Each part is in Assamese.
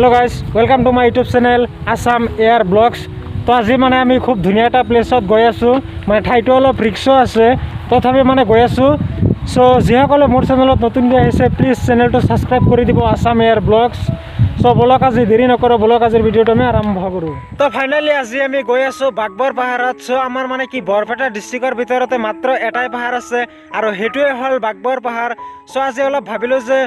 Hello guys, welcome to my YouTube channel Assam Air Blogs. তো আজি মানে আমি খুব ধুনীয়া এটা প্লেচত গৈ আছোঁ। মানে ঠাইটো অলপ ৰিক্সো আছে, তথাপি মানে গৈ আছোঁ। চ' যিসকলে মোৰ চেনেলত নতুনকৈ আহিছে, প্লিজ চেনেলটো ছাবস্ক্ৰাইব কৰি দিব, আছাম এয়াৰ ব্লগছ। চ' বলক, আজি দেৰি নকৰোঁ, বলক আজিৰ ভিডিঅ'টো আমি আৰম্ভ কৰোঁ। তো ফাইনেলি আজি আমি গৈ আছোঁ বাগবৰ পাহাৰত। চ' আমাৰ মানে কি বৰপেটা ডিষ্ট্ৰিক্টৰ ভিতৰতে মাত্ৰ এটাই পাহাৰ আছে আৰু সেইটোৱে হ'ল বাগবৰ পাহাৰ। চ' আজি অলপ ভাবিলোঁ যে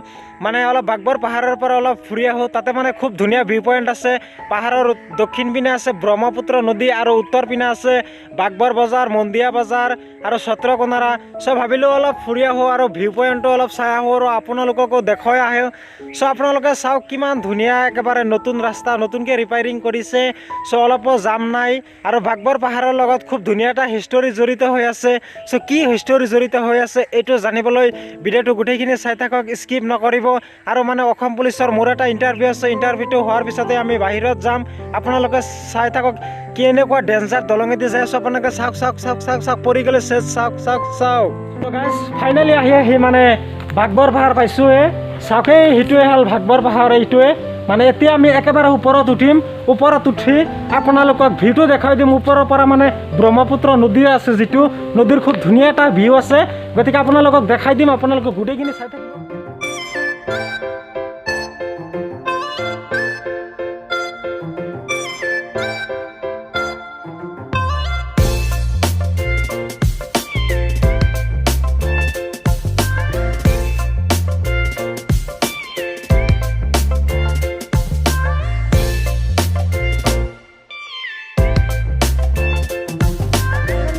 মানে অলপ বাগবৰ পাহাৰৰ পৰা অলপ ফুৰি আহোঁ। তাতে মানে খুব ধুনীয়া ভিউ পইণ্ট আছে। পাহাৰৰ দক্ষিণ পিনে আছে ব্ৰহ্মপুত্ৰ নদী আৰু উত্তৰ পিনে আছে বাগবৰ বজাৰ, মন্দিয়া বজাৰ আৰু চত্ৰকোনাৰা। চ' ভাবিলোঁ অলপ ফুৰি আহোঁ আৰু ভিউ পইণ্টটো অলপ চাই আহোঁ আৰু আপোনালোককো দেখুৱাই আহোঁ। চ' আপোনালোকে চাওক কিমান ধুনীয়া, একেবাৰে নতুন ৰাস্তা, নতুনকৈ ৰিপেয়াৰিং কৰিছে। চ' অলপো জাম নাই আৰু বাগবৰ পাহাৰৰ লগত খুব ধুনীয়া এটা হিষ্টৰী জড়িত হৈ আছে। চ' কি হিষ্টৰী জড়িত হৈ আছে, এইটো জানিবলৈ ভিডিঅ'টো গোটেইখিনি চাই থাকক, স্কিপ নকৰিব। আৰু মানে অসম পুলিচৰ মোৰ এটা ইণ্টাৰভিউ আছে, ইণ্টাৰভিউটো হোৱাৰ পিছতে আমি বাহিৰত যাম। আপোনালোকে চাই থাকক কেনেকুৱা ডেঞ্জাৰ দলঙেদি যাই আছোঁ। আপোনালোকে চাওক, চাওক, চাওক, চাওক, চাওক, পৰি গ'লে চেচ। চাওক, চাওক, চাওক। তো গাইজ, ফাইনেলি আহি আহি মানে বাগবৰ পাহাৰ পাইছোঁৱে। চাওক, এই সেইটোৱে হ'ল বাগবৰ পাহাৰ, এইটোৱে। মানে এতিয়া আমি একেবাৰে ওপৰত উঠিম। ওপৰত উঠি আপোনালোকক ভিউটো দেখুৱাই দিম। ওপৰৰ পৰা মানে ব্ৰহ্মপুত্ৰ নদী আছে, যিটো নদীৰ খুব ধুনীয়া এটা ভিউ আছে। গতিকে আপোনালোকক দেখাই দিম, আপোনালোকক গোটেইখিনি চাই থাকিব।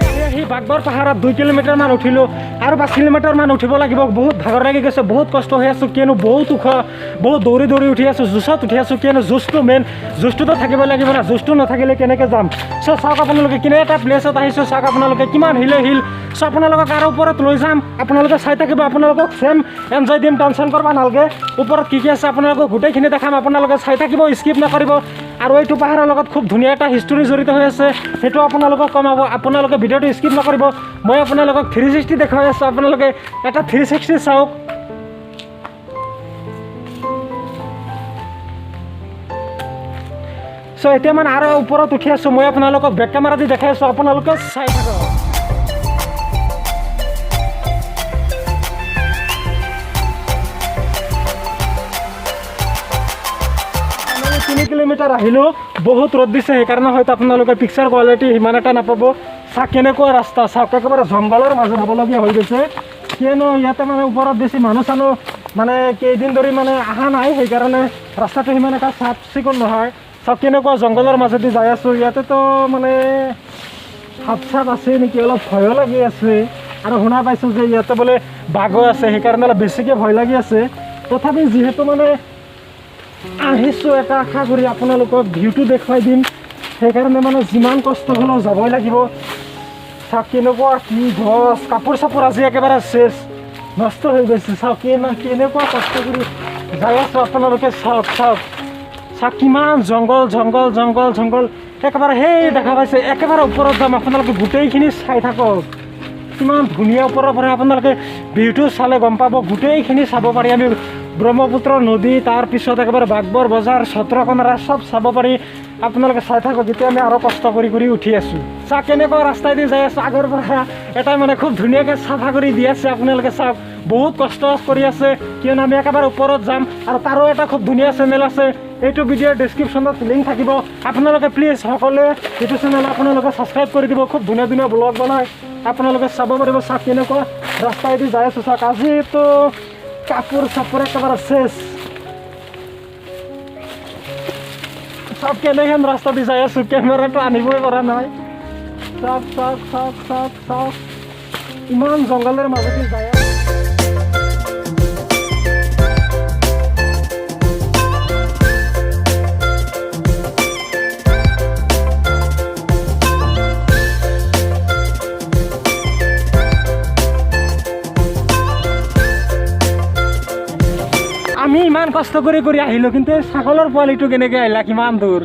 আহি আহি বাগবৰ পাহাৰত 2 কিলোমিটাৰমান উঠিলোঁ আৰু 5 কিলোমিটাৰমান উঠিব লাগিব। বহুত ভাগৰ লাগি গৈছে, বহুত কষ্ট হৈ আছোঁ, কিয়নো বহুত ওখ, বহুত দৌৰি দৌৰি উঠি আছোঁ, জোচত উঠি আছোঁ। কিয়নো জোচটো মেইন, জোচটোতো থাকিব লাগিব না, জোচটো নাথাকিলে কেনেকৈ যাম? চ' চাওক আপোনালোকে, কেনে এটা প্লেচত আহিছোঁ। চাওক আপোনালোকে, কিমান হিলে হিল। চ' আপোনালোকক আৰু ওপৰত লৈ যাম, আপোনালোকে চাই থাকিব। আপোনালোকক ছেম এনজয় দিম, টেনশ্যন কৰিব নালাগে। ওপৰত কি কি আছে আপোনালোকক গোটেইখিনি দেখাম, আপোনালোকে চাই থাকিব, স্কিপ নকৰিব। আৰু এইটো পাহাৰৰ লগত খুব ধুনীয়া এটা হিষ্টৰী জড়িত হৈ আছে, সেইটো আপোনালোকক কম হ'ব। আপোনালোকে ভিডিঅ'টো স্কিপ নকৰিব। মই আপোনালোকক 360 দেখুৱাই আছোঁ, আপোনালোকে এটা 360 চাওক। চ' এতিয়া মানে আৰু ওপৰত উঠি আছোঁ। মই আপোনালোকক বেক কেমেৰা দি দেখাই আছোঁ, আপোনালোকে চাই থাকক। আমি 3 কিলোমিটাৰ আহিলোঁ। বহুত ৰ'দ দিছে, সেইকাৰণে হয়তো আপোনালোকে পিকচাৰ কোৱালিটি সিমান এটা নাপাব। চাওক কেনেকুৱা ৰাস্তা, চাওক, একেবাৰে জংঘলৰ মাজত হ'বলগীয়া হৈ গৈছে। কিয়নো ইয়াতে মানে ওপৰত বেছি মানুহ চানুহ মানে কেইদিন ধৰি মানে অহা নাই, সেইকাৰণে ৰাস্তাটো সিমান এটা চাফ চিকুণ নহয়। চাওক কেনেকুৱা জংঘলৰ মাজেদি যাই আছোঁ। ইয়াতেতো মানে সাপ চাপ আছে নেকি, অলপ ভয়ো লাগি আছে। আৰু শুনা পাইছোঁ যে ইয়াতে বোলে বাঘো আছে, সেইকাৰণে অলপ বেছিকৈ ভয় লাগি আছে। তথাপি যিহেতু মানে আহিছোঁ, এটা আশা কৰি আপোনালোকক ভিউটো দেখুৱাই দিম, সেইকাৰণে মানে যিমান কষ্ট হ'লেও যাবই লাগিব। চাওক কেনেকুৱা কি গছ, কাপোৰ চাপোৰ আজি একেবাৰে চেচ নষ্ট হৈ গৈছে। চাওক কেনেকুৱা কষ্ট কৰি যাই আছোঁ, আপোনালোকে চাওক, চাওক, চাওক, কিমান জংঘল, জংঘল, জংঘল, জংঘল। একেবাৰে সেই দেখা পাইছে, একেবাৰে ওপৰত যাম। আপোনালোকে গোটেইখিনি চাই থাকক, কিমান ধুনীয়া। ওপৰৰ পৰা আপোনালোকে ভিউটো চালে গম পাব, গোটেইখিনি চাব পাৰি। আমি ব্ৰহ্মপুত্ৰ নদী, তাৰপিছত একেবাৰে বাগবৰ বজাৰ, চত্ৰকণৰা চব চাব পাৰি। আপোনালোকে চাই থাকক। এতিয়া আমি আৰু কষ্ট কৰি কৰি উঠি আছোঁ। চাওক কেনেকুৱা ৰাস্তাইদি যাই আছোঁ। আগৰ পৰা এটাই মানে খুব ধুনীয়াকৈ চাফা কৰি দি আছে। আপোনালোকে চাওক, বহুত কষ্ট কৰি আছে, কিয়নো আমি একেবাৰে ওপৰত যাম। আৰু তাৰো এটা খুব ধুনীয়া চেনেল আছে। এইটো ভিডিঅ'ৰ ডিছক্ৰিপশ্যনত লিংক থাকিব। আপোনালোকে প্লিজ সকলোৱে এইটো চেনেল আপোনালোকে ছাবস্ক্ৰাইব কৰি দিব। খুব ধুনীয়া ধুনীয়া ব্লগ বনায়, আপোনালোকে চাব পাৰিব। চাওক কেনেকুৱা ৰাস্তাইদি যাই আছোঁ। চাওক, আজিতো কাপোৰ চাপোৰ একেবাৰে চেচ। চাওক কেনেহেন ৰাস্তা দি যাই আছোঁ, কেমেৰাটো আনিবই পৰা নাই। চাওক, চাওক, চাওক, চাওক, চাওক, ইমান জংঘলৰ মাজেদি যাই আছোঁ। আমি ইমান কষ্ট কৰি কৰি আহিলোঁ, কিন্তু এই ছাগলৰ পোৱালিটো কেনেকৈ আহিলা কিমান দূৰ?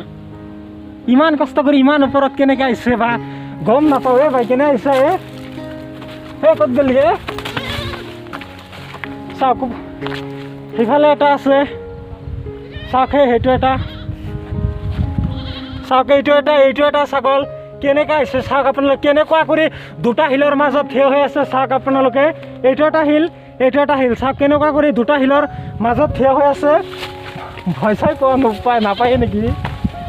ইমান কষ্ট কৰি ইমান ওপৰত কেনেকৈ আহিছে বা গম নাপাওঁ। এ ভাই, কেনে আহিছা? এ এ ক'ত গ'লি? এ চাওক, সিফালে এটা আছে। চাওক, সেই সেইটো এটা চাওক, এইটো এটা ছাগল কেনেকৈ আহিছে চাওক আপোনালোকে, কেনেকুৱা কৰি দুটা শিলৰ মাজত থিয় হৈ আছে চাওক আপোনালোকে। এইটো এটা শিল, এইটো এটা শিল, চাওক কেনেকুৱা কৰি দুটা শিলৰ মাজত থিয় হৈ আছে। ভয় চাই পোৱা নোপায় নাপায়ে নেকি?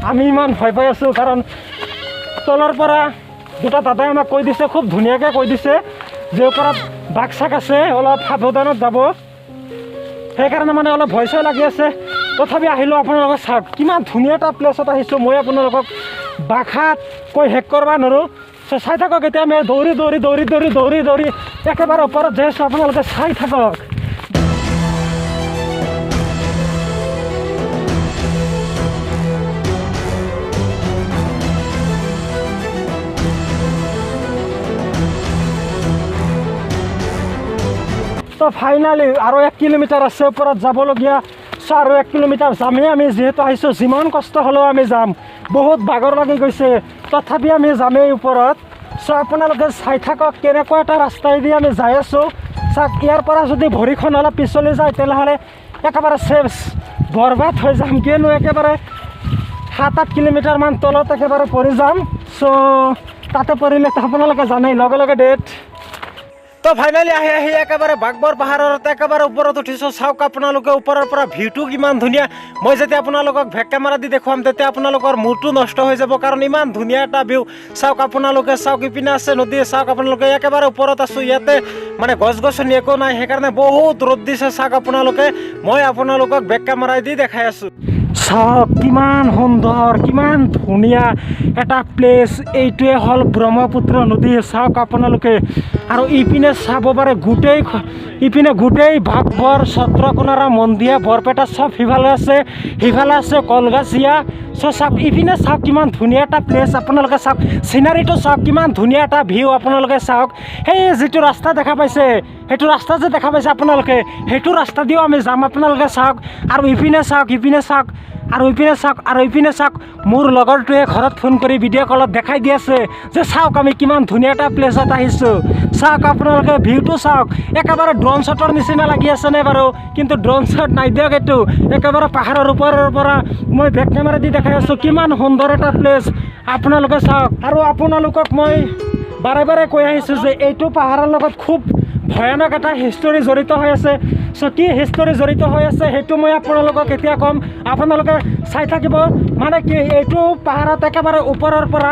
আমি ইমান ভয় পাই আছোঁ, কাৰণ তলৰ পৰা দুটা দাদাই আমাক কৈ দিছে, খুব ধুনীয়াকৈ কৈ দিছে যে ওপৰত বাঘ চাক আছে, অলপ সাৱধানত যাব। সেইকাৰণে মানে অলপ ভয় চয় লাগি আছে, তথাপি আহিলোঁ। আপোনালোকক চাওক কিমান ধুনীয়া এটা প্লেচত আহিছোঁ। মই আপোনালোকক বাঘাত কৈ শেষ কৰিব নোৱাৰোঁ। চ' চাই থাকক, এতিয়া আমি দৌৰি দৌৰি দৌৰি দৌৰি দৌৰি দৌৰি একেবাৰে ওপৰত যাই আছোঁ, আপোনালোকে চাই থাকক। তো ফাইনালি আৰু 1 কিলোমিটাৰ আছে ওপৰত যাবলগীয়া। চ' আৰু 1 কিলোমিটাৰ যামেই আমি, যিহেতু আহিছোঁ, যিমান কষ্ট হ'লেও আমি যাম। বহুত ভাগৰ লাগি গৈছে, তথাপি আমি যামেই ওপৰত। চ' আপোনালোকে চাই থাকক কেনেকুৱা এটা ৰাস্তাইদি আমি যাই আছোঁ। চাওক, ইয়াৰ পৰা যদি ভৰিখন অলপ পিছলি যায় তেনেহ'লে একেবাৰে চেফ বৰবাদ হৈ যাম, কিয়নো একেবাৰে 7-8 কিলোমিটাৰমান তলত একেবাৰে পৰি যাম। চ' তাতে পৰিলে আপোনালোকে জানেই লগে লগে ডেট। তো ফাইনালি আহি আহি একেবাৰে বাঘবৰ পাহাৰত একেবাৰে ওপৰত উঠিছোঁ। চাওক আপোনালোকে ওপৰৰ পৰা ভিউটো কিমান ধুনীয়া। মই যেতিয়া আপোনালোকক বেক কেমেৰা দি দেখুৱাম তেতিয়া আপোনালোকৰ মূৰটো নষ্ট হৈ যাব, কাৰণ ইমান ধুনীয়া এটা ভিউ। চাওক আপোনালোকে, চাওক ইপিনে আছে নদী, চাওক আপোনালোকে একেবাৰে ওপৰত আছোঁ। ইয়াতে মানে গছ গছনি একো নাই, সেইকাৰণে বহুত ৰ'দ দিছে। চাওক আপোনালোকে, মই আপোনালোকক বেক কেমেৰাই দি দেখাই আছোঁ। চাওক কিমান সুন্দৰ, কিমান ধুনীয়া এটা প্লেচ। এইটোৱে হ'ল ব্ৰহ্মপুত্ৰ নদী। চাওক আপোনালোকে, আৰু ইপিনে চাব পাৰে গোটেই ইপিনে গোটেই বাঘবৰ, চত্ৰকোনাৰা, মন্দিয়া, বৰপেটা চব সিফালে আছে, সিফালে আছে কলগাছিয়া। চ' চাওক ইপিনে চাওক কিমান ধুনীয়া এটা প্লেচ। আপোনালোকে চাওক চিনাৰীটো, চাওক কিমান ধুনীয়া এটা ভিউ। আপোনালোকে চাওক সেই যিটো ৰাস্তা দেখা পাইছে, সেইটো ৰাস্তা যে দেখা পাইছে আপোনালোকে, সেইটো ৰাস্তা দিও আমি যাম। আপোনালোকে চাওক, আৰু ইপিনে চাওক, ইপিনে চাওক, আৰু ইপিনে চাওক, আৰু ইপিনে চাওক। মোৰ লগৰটোৱে ঘৰত ফোন কৰি ভিডিঅ' কলত দেখাই দি আছে যে চাওক আমি কিমান ধুনীয়া এটা প্লেচত আহিছোঁ। চাওক আপোনালোকে ভিউটো চাওক, একেবাৰে ড্ৰ'ন শ্বটৰ নিচিনা লাগি আছেনে বাৰু? কিন্তু ড্ৰ'ন শ্বট নাই দিয়ক, এইটো একেবাৰে পাহাৰৰ ওপৰৰ পৰা মই বেক কেমেৰা দি দেখাই আছোঁ। কিমান সুন্দৰ এটা প্লেচ, আপোনালোকে চাওক। আৰু আপোনালোকক মই বাৰে বাৰে কৈ আহিছোঁ যে এইটো পাহাৰৰ লগত খুব ভয়ানক এটা হিষ্টৰী জড়িত হৈ আছে। চ' কি হিষ্টৰী জড়িত হৈ আছে সেইটো মই আপোনালোকক এতিয়া ক'ম, আপোনালোকে চাই থাকিব। মানে কি, এইটো পাহাৰত একেবাৰে ওপৰৰ পৰা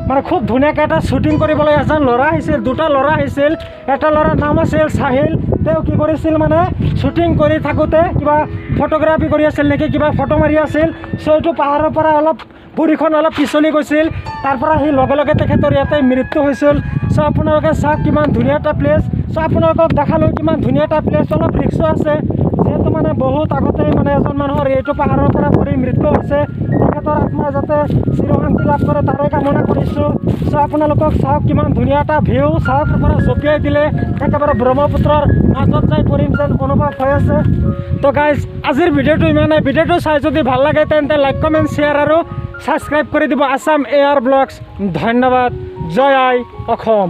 মানে খুব ধুনীয়াকৈ এটা শ্বুটিং কৰিবলৈ এজন ল'ৰা আহিছিল, দুটা ল'ৰা আহিছিল। এটা ল'ৰাৰ নাম আছিল চাহিল। তেওঁ কি কৰিছিল মানে শ্বুটিং কৰি থাকোঁতে কিবা ফটোগ্ৰাফী কৰি আছিল নেকি, কিবা ফটো মাৰি আছিল। চ' এইটো পাহাৰৰ পৰা অলপ ভৰিখন অলপ পিছলি গৈছিল, তাৰ পৰা সি লগে লগে তেখেতৰ ইয়াতে মৃত্যু হৈছিল। চ' আপোনালোকে চাওক কিমান ধুনীয়া এটা প্লেচ। চ' আপোনালোকক দেখালোঁ কিমান ধুনীয়া এটা প্লেচ। অলপ ৰিক্সো আছে, যিহেতু মানে বহুত আগতে মানে এজন মানুহৰ এইটো পাহাৰৰ পৰা পৰি মৃত্যু হৈছে। তেখেতৰ আত্মা যাতে চিৰশান্তি লাভ কৰে তাৰে কামনা কৰিছোঁ। চ' আপোনালোকক চাওক কিমান ধুনীয়া এটা ভিউ। চাওক, পৰা জঁপিয়াই দিলে একেবাৰে ব্ৰহ্মপুত্ৰৰ মাজত যাই পৰিম যেন অনুভৱ হৈ আছে। তো গাইজ, আজিৰ ভিডিঅ'টো ইমানেই। ভিডিঅ'টো চাই যদি ভাল লাগে তেন্তে লাইক, কমেণ্ট, শ্বেয়াৰ আৰু ছাবস্ক্ৰাইব কৰি দিব আছাম এয়াৰ ব্লগছ। ধন্যবাদ। জয় আই অসম।